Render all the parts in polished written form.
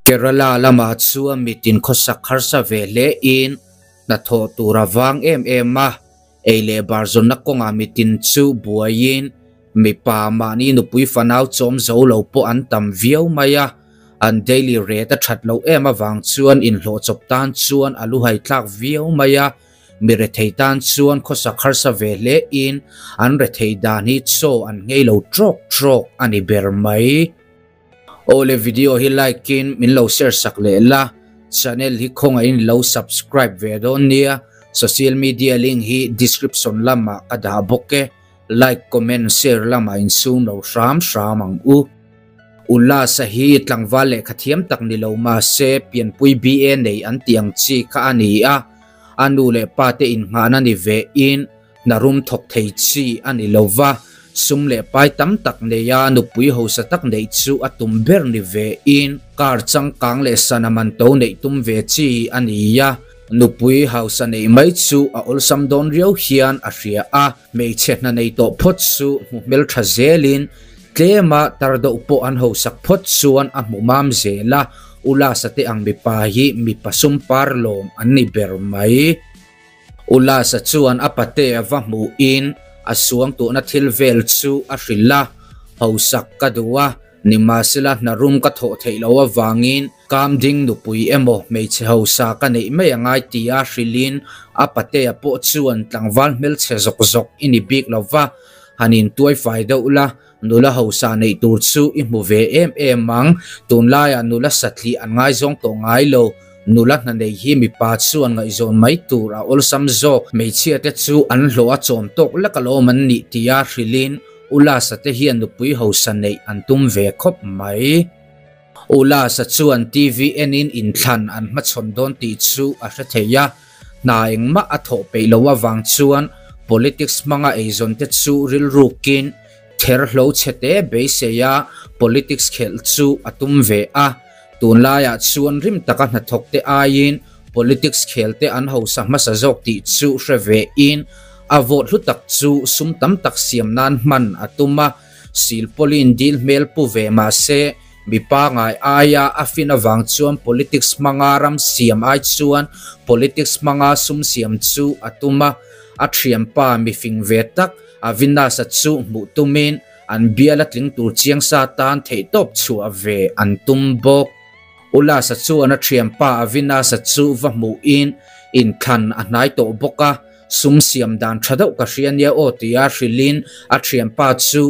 Kerala lamah chuan mitin khawsak harsa ve hle in hnathawh tur a vang em em a, ei leh bar zawnna kawngah mitin chu buaiin mipa mahni nupui fanau chawm zo lo pawh an tam viau mai a, an daily rate a that loh em avang chuan inhlawh chawp tan chuan a luhai tlak viau mai a, mi rethei tan chuan khawsak harsa ve hle in an rethei dan hi chaw an nghei lo trawk trawk a ni ber mai. Awle video hi like in min lo share sak leh la, channel hi khawngaih in lo subscribe ve dawn nia, social media link hi description lamah ka dah bawk e, like comment share lamah in sum lo hram hram ang u. Ullasa hi tlangval lehkha thiam tak ni lo mahse pianpui BA nei an tih ang chi kha a ni a, a nu leh pa te innghahna ni ve in Hna rum thawk thei chi a ni lo va, sum leh pai tam tak neia nupui hausa tak neih chu a tum ber ni ve in car changkang leh sana man to neih tum ve chi a ni a. Nupui hausa neih mai chu a awlsam dawn riau hian a hria a, hmeichhe hna nei tawh phawt chu hmu hmeltha zelin tlema tar deuh pawh an hausak phawt chuan a hmu mam zel a, Ulasa te ang mipa hi mipa sum par lawm an ni ber mai. Ulasa chuan a pate a va hmuhin a suangtuahna thil vel chu a hrilh a, Hausak ka duh a, nimahsela hna rum ka thawh theih loh avangin Kamding nupui emaw hmeichhe hausa ka neih mai a ngai tia hrilhin a patea pawh chuan tlangval hmelchhe zawk zawk i ni bik lo va, han intuai fai deuh la, nula hausa neih tur chu i hmu ve em em ang, tunlaiah nula satliah an ngaizawng tawh ngai lo. Nula hna nei hi mipa chuan ngaihzawn mai tur a awlsam zawk. Hmeichhia te chu an hlawh a chawm tawk lek alawm an nih tia hrilhin Ulasa te hian nupui hausa neih an tum ve khawp mai. Ulasa chuan TV enin inthlan an hmachhawn dawn tih chu a hre thei a, hna engmah a thawh peih loh avang chuan politics hmanga eizawn te chu rilrukin Therhlo chhete beiseia politics khelh chu a tum ve a, tunlaiah chuan rim taka hnathawkte aiin politics khelte an hausa hmasa zawk tih chu hre vein a vote hlu tak chu sum tam tak siam nan hman a tum a, silpawlin dil hmel pu ve mah se mi pangai aia a fin avang chuan politics hmanga ram siam ai chuan politics hmanga sum siam chu a tum a, a thianpa mifing ve tak Avinash-a chu hmuh tumin an bial a tling tur chiang sa tan theihtawp chhuah ve an tum bawk. Ulas-a chuan a thianpa Avinash-a chu va hmuhin inthlan a hnai tawh bawk a, sum siam dan tha deuh ka hria nia aw tia hrilhin a thianpa chu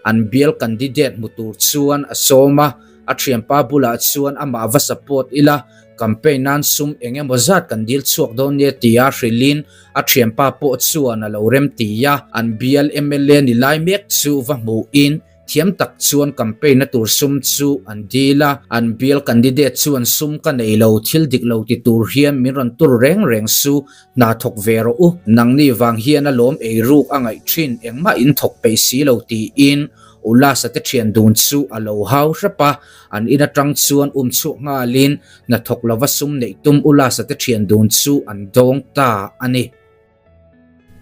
an bial candidate hmu tur chuan a sawm a, a thianpa bulah chuan amah va support ila campaign nan sum eng emaw zat kan dil chhuak dawn nia tia hrilhin A thianpa pawh chuan a lo rem ti a, an bial mla ni lai mek chu va hmuhin thiam tak chuan campaign na tur sum chu an dil a, an bial candidate chuan sum ka nei lo, thil dik lo ti tur hian min rawn tur reng reng su, hna thawk ve rawh u, nangni vang hian a lawm ei ruk a ngaih thin, engmah in thawk peih si lo tiin Ulasa te thian dun chu a lo hau hrep a, an in atang chuan um chhuak nghalin Hnathawk lova sum neih tum Ullasa te thian dun chu an dawng ta a ni.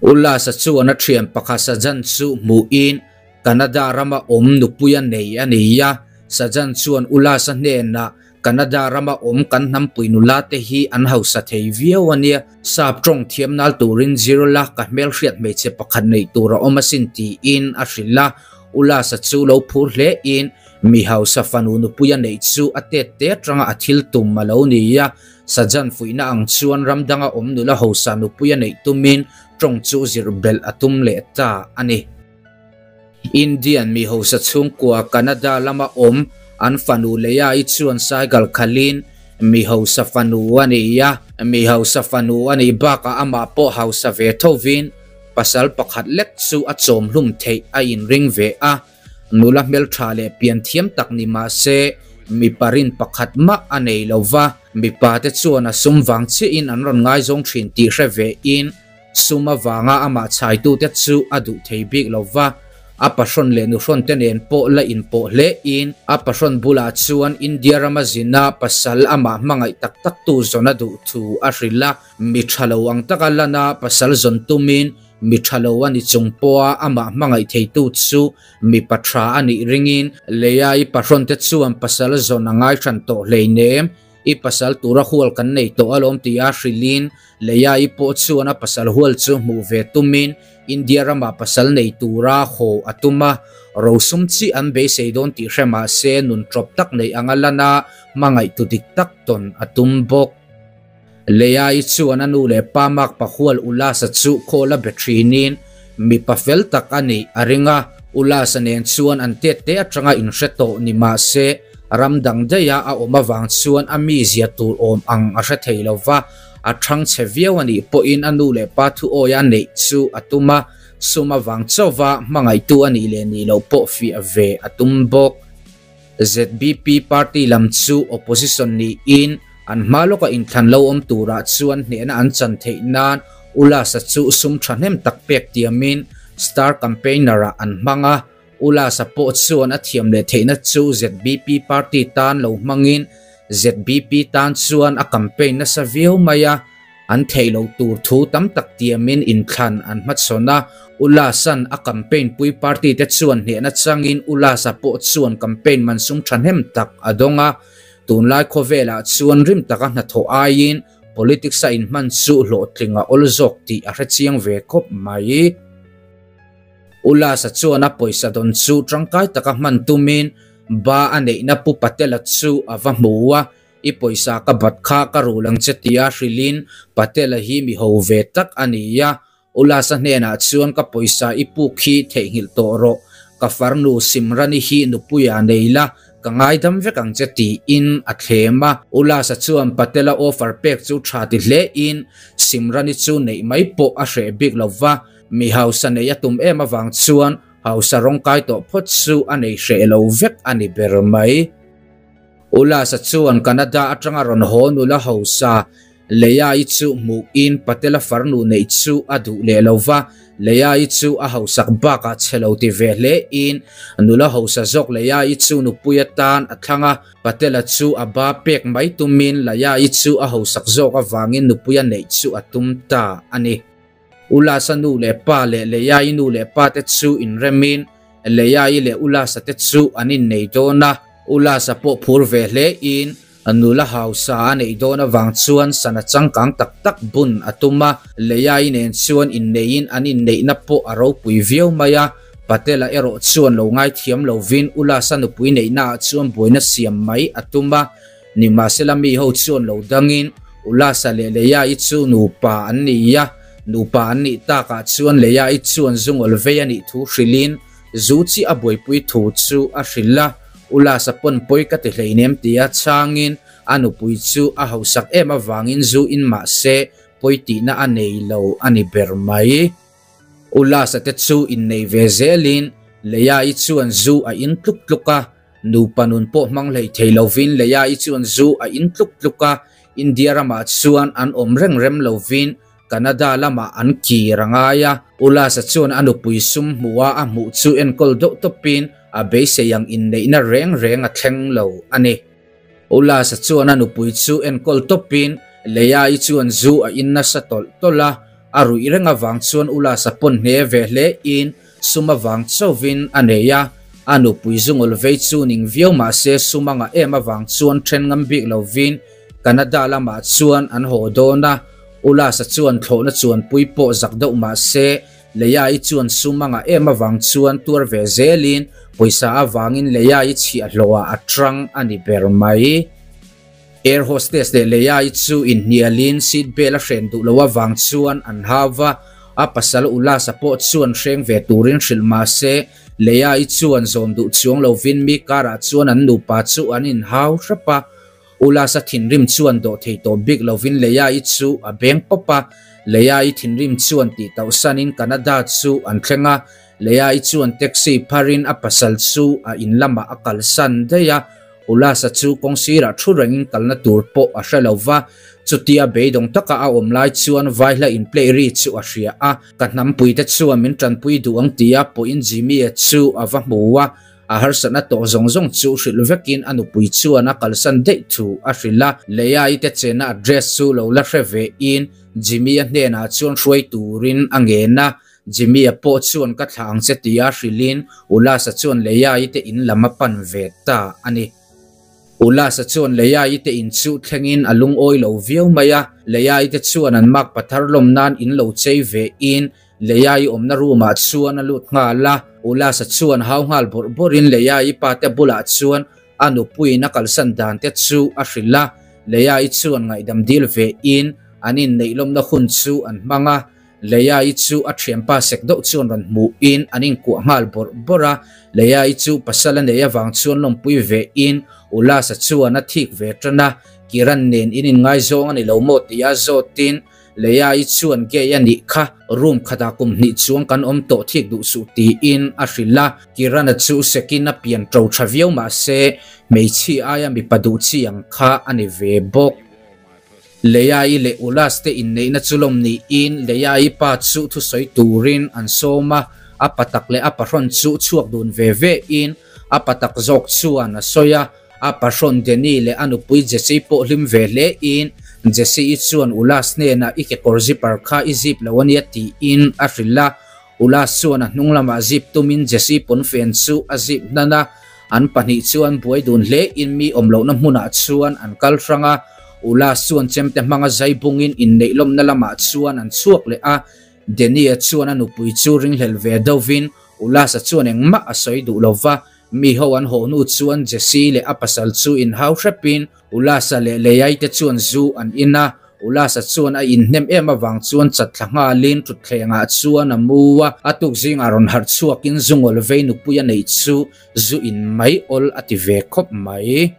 Ullasa chuan a thian pakhat Sajan chu hmuhin Canada rama awm nupui a nei a ni a. Sajan chuan Ullasa hnenah, Canada rama awm kan hnampui nula te hi an hausa thei viau a nia, sap tawng thiam nal turin zir la ka hmelhriat hmeichhe pakhat neih tur a awm asin tiin a hrilh a. Ullasa chu lo phur hlein Mi hausa fanu nupui a neih chu a tet te atanga a thil tum a lo ni a, Sajan fuihna ang chuan ram danga awm nula hausa nupui a neih tumin tawng chu zirh belh a tum leh ta a ni. Indian mi hausa chhungkua Canada lama awm an fanu Leia-i chuan Saigal khalin mi hausa fanu a ni a, mi hausa fanu a nih bakah amah pawh hausa ve thovin pasal pakhat lek chu a chawmhlum theih a inring ve a. Nula hmeltha leh pian thiam tak ni mah se, mipa rin pakhat mah a nei lo va, mipa te chuan a sum vang chiahin an rawn ngaizawng thin tih hre ve in, sum avanga amah chhaitute chu a duh thei bik lo va, a pahrawn leh nuhrawn te nen pawh la inpawh hle in, a pahrawn bulah chuan India rama zina pasal amah hmangaih tak tak tu zawn a duh thu a hrilh a, mi tha lo ang taka lana pasal zawn tumin. Mi tha lo a ni chung pawha amah hmangaih theitu chu mipa tha a nih ringin Leia-i pahrawn te chuan pasal zawn a ngai hran tawh hleinem. I pasal tura hual kan nei tawh alawm tia hrilhin Leia-i pawh chuan a pasal hual chu hmuh ve tumin India ramah pasal nei tura haw a tum a, rosum chi an beisei dawn tih hre mah se nun tawp tak nei anga lan a, hmangaihtu dik tak tawn a tum bawk. Leia-i chuan a nu leh pa makpa hual Ulasa chu call a be thinin mipa fel tak a nih a ring a, Ulasa nen chuan an tet te atanga inhre tawh ni mah se ram dang daiha a awm avang chuan a mizia tur awm ang a hre thei lo va, A thang chhe viau a nih pawhin a nu leh pa thuawi a neih chu a tum a, sum avang chauva hmangaihtu a nih leh nih loh pawh fiah ve a tum bawk. ZBP party lam chu opposition niin an hma lawka inthlan lo awm turah chuan hnehna an chan theih nan Ulasa chu sum thahnem tak pek tiamin star campaigner-ah an hmang a, Ulasa pawh chuan a thiam leh theihna chu ZBP party tan lo hmangin ZBP tan chuan a campaign nasa viau mai a, an theih loh tur thu tam tak tiamin inthlan an hmachhawn a. Ulasan a campaign pui party te chuan hnehna changin Ulasa pawh chuan campaign man sum thahnem tak a dawng a. Tunlai khawvelah chuan rim taka hnathawh aiin politics a inhman chu hlawhtling a awl zawk tih a hrechiang ve khawp mai. Ulasa chuan a pawisa dawn chu tangkai taka hman tumin ba a neihna Pu Patela chu a va hmu a, I pawisa ka bat kha ka rul ang che tia hrilhin Patela hi mi ho ve tak a ni a, Ulasa hnenah chuan ka pawisa i puk hi theihnghilh tawh rawh, ka farnu Simrani hi nupuia nei la, ka ngaidam vek ang che tiin a thlem a. Ulasa chuan Patela offer pek chu tha ti hlein Simrani chu neih mai pawh a hreh bik lo va, Mi hausa nei a tum em avang chuan hausa rawng kai tawh phawt chu a nei hreh lo vek a ni ber mai. Ulasa chuan Canada atanga rawn haw nula hausa Leia-i chu hmuhin Patela farnu neih chu a duh leh lo va, Leia-i chu a hausak bakah chhe lo ti ve hlein nula hausa zawk Leia-i chu nupui atan a thlang a, Patela chu a ba pek mai tumin Leia-i chu a hausak zawk avangin nupuia neih chu a tum ta a ni. Ulasa nu leh pa leh Leia-i nu leh pa te chu inremin Leia-i leh Ulasa te chu an innei dawn a. Ulasa pawh phur ve hlein nula hausa a neih dawn avang chuan sana changkang tak tak bun a tum a. Leia-i nen chuan inneiin an inneihna pawh a ropui viau mai a. Patela erawh chuan lo ngaithiam lovin Ulasa nupui neihnaah chuan buaina siam mai a tum a. Nimahsela mi ho chuan lo dangin Ulasa leh Leia-i chu nupa an ni a, nupa an nih takah chuan Leia-i chuan zungawl vei a nih thu hrilhin zu chi a buaipui thu chu a hrilh a, Ulasa pawn pawi ka ti hleinem tia chhangin a nupui chu a hausak em avangin zu in mahse pawi tihna a nei lo a ni ber mai. Ulasa te chu innei ve zelin Leia-i chuan zu a in tluk tluk a, Nupa nun pawh hmang hlei thei lovin Leia-i chuan zu a in tluk tluk a, India ramah chuan an awm reng rem lovin Canada lamah an kir a ngai a. Ulasa chuan a nupui sum hmuha a hmuh chu enkawl deuh tawpin a beisei ang inneihna reng reng a thleng lo a ni. Ulasa chuan a nupui chu enkawl tawpin Leia-i chuan zu a in nasa tawlh tawlh a, a ruih reng avang chuan Ulasa pawn hne ve hlein Sum avang chauhin a nei a, a nupui zungawl vei chu ning viau mah se sum a ngah em avang chuan then ngam bik lovin Canada lamah chuan an haw dawn a, Ulasa chuan thlawhna chuanpui pawh zak deuh mah se Leia-i chuan sum a ngah em avang chuan tuar ve zelin pawisa avangin Leia-i chhiahhlawhah a tang a ni ber mai. Air hostess leh Leia-i chu inhnialin seat belt a hren duh loh avang chuan an hau va, a pasal Ulasa pawh chuan hreng ve turin hrilh mah se Leia-i chuan zawm duh chuang lovin mi karah chuan an nupa chu an inhau hrep a. Ulasa thinrim chuan dawh thei tawh bik lovin Leia-i chu a beng pawp a, Leia-i thinrim chuan tih tauhsanin Canada chu an thleng a, Leia-i chuan taxi pharin a pasal chu a in lamah a kalsan daih a. Ulasa chu kawng sirah thu rengin kalna tur pawh a hre lo va, chutia beidawng taka a awm lai chuan vaihla in play ri chu a hria a, ka hnampuite chuan min tanpui duh ang tia pawhin Jimmy-a chu a va hmu a, a harsatna tawh zawng zawng chu hrilh vekin a nupui chuan a kalsan daih thu a hrilh a, Leia-i te chenna address chu lo la hre vein Jimmy-a hnenah chuan hruai turin a ngen a. Jimmy-a pawh chuan ka thlah ang che tia hrilhin Ulasa chuan Leia-i te in lam a pan ve ta a ni. Ulasa chuan Leia-i te in chu thlengin a lungawi lo viau mai a, Leia-i te chuan an mak pathar lawm nan in lo chei ve in Leia-i awmna room ah chuan a lut nghal a, Ulasa chuan hau nghal bawrh bawrhin Leia-i pa te bulah chuan a nupuiin a kalsan dan te chu a hrilh a, Leia-i chuan ngaihdam dil ve in an inneih lawmna hun chu an hmang a, Leia-i chu a thianpa sek deuh chuan rawn hmuhin an inkuah nghal bawrh bawrh a, Leia-i chu pasal a nei avang chuan lawmpui ve in Ulasa chuan a thik ve tan a, Kiran nen in inngaizawng a ni lo maw tia zawtin Leia-i chuan gay a nih kha, room khatah kum hnih chuang kan awm tawh thik duh suh tiin a hrilh a, Kiran-a chu sekin a pian ṭo ṭha viau mahse hmeichhia aia mipa duh chi ang kha a ni ve bawk. Leia-i leh Ulas te inneihna chu lawm niin Leia-i pa chu thusawi turin an sawm a, a patak leh a pahrawn chu chhuak dun ve ve in a patak zawk chuan a sawi a, a pahrawn Danny leh a nupui Jessie pawh hlim ve hle in Jessie-i chuan Ulas hnenah i kekawr zipper kha i zip lo ania tiin a hrilh a, Ulas chuan a hnung lamah zip tumin Jessie pawnfen chu a zip hnan a. An pahnih chuan buai dun hle in mi awm lohna hmunah chuan an kal hrang a, Ulas chuan chemte hmanga zai bungin inneih lawmna lamah chuan an chhuak leh a, Danny-a chuan a nupui chu ringhlel ve deuhvin Ulas-a chuan engmah a sawi duh lo va, mi ho an haw hnu chuan Jesse leh a pasal chu inhau hrepin Ulasa leh Leiai te chuan zu an in a, Ulasa chuan a inhnem em avang chuan chat thla nghalin thutthlengah chuan a mu a, a tuk zingah rawn harh chhuakin zu ngawl vei nupui a neih chu zu in mai awl a ti ve khawp mai.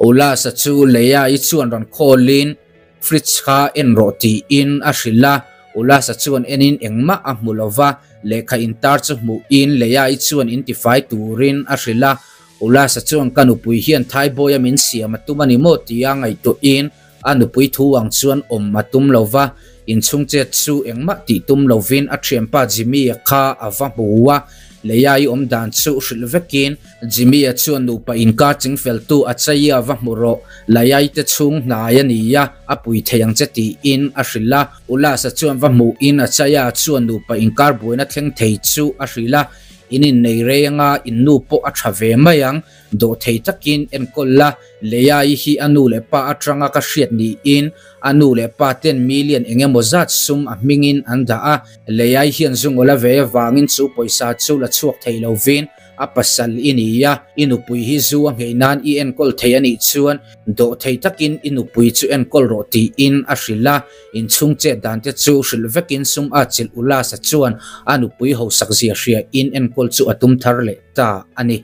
Ulasa chu Leiai chuan rawn call-in fridge kha en rawh tiin a hrilh a, Ulasa chuan enin engmah a hmu lo va, lehkha intar chu hmuhin Leiai chuan intifai turin a hrilh a, Ulasa chuan ka nupui hian Thaibawi a min siam a tum a ni maw tia ngaihtuahin a nupui thu ang chuan awm a tum lo va, inchhung chet chu engmah tih tum lovin a thianpa Jimmy-a kha a va hmu a, Leia-i awm dan chu hrilh vekin Jimmy-a chuan nupa inkar chingfeltu Achai-a va hmu rawh, Leia-i te chhung hnai a ni a, a pui thei ang che tiin a hrilh a, Ulasa chuan va hmuhin Achai-a chuan nupa inkar buaina thleng thei chu a hrilh a, In innei rei anga in nu pawh a tha ve mai ang, dawhthei takin enkawl la, Leia-i hi a nu leh pa atanga ka hriat niin a nu leh pa ten million eng emaw zat sum a hmingin an dah a, Leia-i hian zungawl a ve avangin chu pawisa chu la chhuak thei lovin a pasal i ni a, i nupui hi zu a nghei nan i enkawl thei a nih chuan dawhthei takin i nupui chu enkawl rawh tiin a hrilh a. Inchhung chet dan te chu hrilh vekin sum a chilh Ulasa chuan a nupui hausak zia hria in enkawl chu a tum thar leh ta a ni.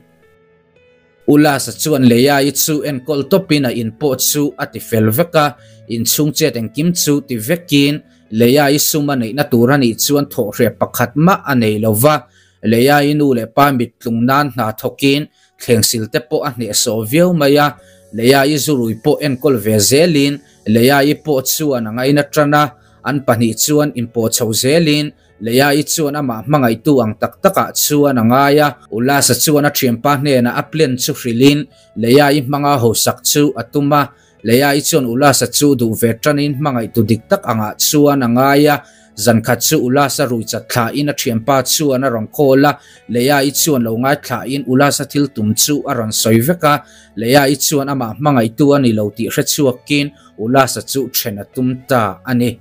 Ulasa chuan Leia-i chu enkawl tawpin a in pawh chu a ti fel vek a, inchhung chet engkim chu ti vekin Leia-i sum a neihna tur a nih chuan thawhhreh pakhat mah a nei lo va, Leia-i nu leh pa mittlung nan hna thawkin thlengsil te pawh a hnehsawh viau mai a, Leia-i zurui pawh enkawl ve zelin Leia-i pawh chuan a ngaina tan a, an pahnih chuan inpawh chho zelin Leia-i chuan amah hmangaihtu ang tak takah chuan a ngai a. Ulasa chuan a thianpa hnenah a plan chu hrilhin Leia-i hmanga hausak chu a tum a. Leia-i chuan Ulasa chu duh ve tanin hmangaihtu dik tak angah chuan a ngai a. Zan khat chu Ulasa rui chat thlahin a thianpa chuan a rawn call a, Leia-i chuan lo ngaithlahin Ulasa thil tum chu a rawn sawi vek a. Leia-i chuan amah hmangaihtu a ni lo tih hre chhuakin Ulasa chu then a tum ta a ni.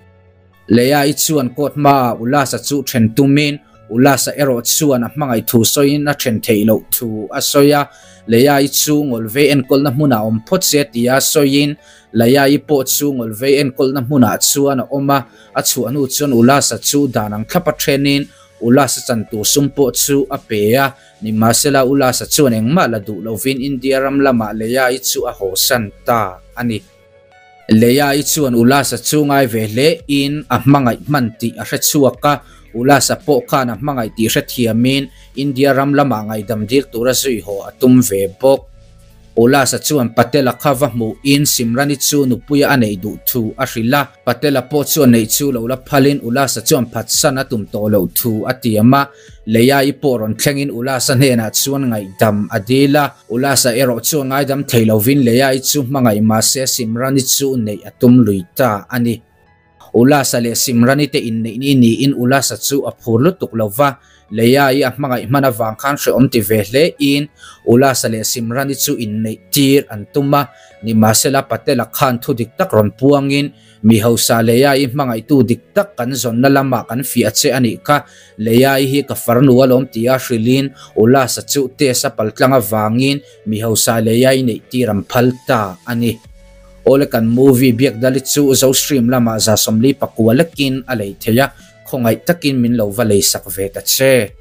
Leia-i chuan court hmaah Ulasa chu then tumin Ulasa erawh chuan a hmangaih thu sawiin a then theih loh thu a sawi a. Leia-i chu ngawlvei enkawlna hmunah awm phawt se tia sawiin Leia-i pawh chu ngawlvei enkawlna hmunah chuan a awm a. A chhuah hnu chuan Ulasa chu dan ang thlapa thenin Ulasa chan tur sum pawh chu a pe a. Nimahsela Ulasa chuan engmah la duh lovin India ram lamah Leia-i chu a hawsan ta a ni. Leia-i chuan Ulasa chu ngai ve hle in a hmangaih hman tih a hre chhuak a, Ulasa pawh khan a hmangaih tih hrethiamin India ram lamah ngaihdam dil tura zui haw a tum ve bawk. Ulasa chuan Patela kha va hmuhin Simrani chu nupuia a neih duh thu a hrilh a. Patela pawh chuan neih chu lo la phalin Ulasa chuan phatsan a tum tawh loh thu a tiam a. Leia-i pawh rawn thlengin Ulasa hnenah chuan ngaihdam a dil a. Ulasa erawh chuan ngaidam thei lovin Leia-i chu hmangaih mahse Simrani chu neih a tum lui ta a ni. Ulasa leh Simrani te inneih ni niin Ulasa chu a phur lutuk lo va, Leia-i a hmangaih hman avang khan hrehawm ti ve hle in Ulasa leh Simrani chu inneih tir an tum a, nimahsela Patela khan thu dik tak rawn puangin Mi hausa Leia-i hmangaihtu dik tak kan zawnna lamah kan fiah che a nih kha, Leia-i hi ka farnu alawm tia hrilhin Ulasa chu test a paltlang avangin mi hausa Leia-i neih tir an phal ta a ni. Awle kan movie biak dali chu Zostream lamah 149 lekin a lei thei a, khawngaih takin min lo va leisak ve ta che.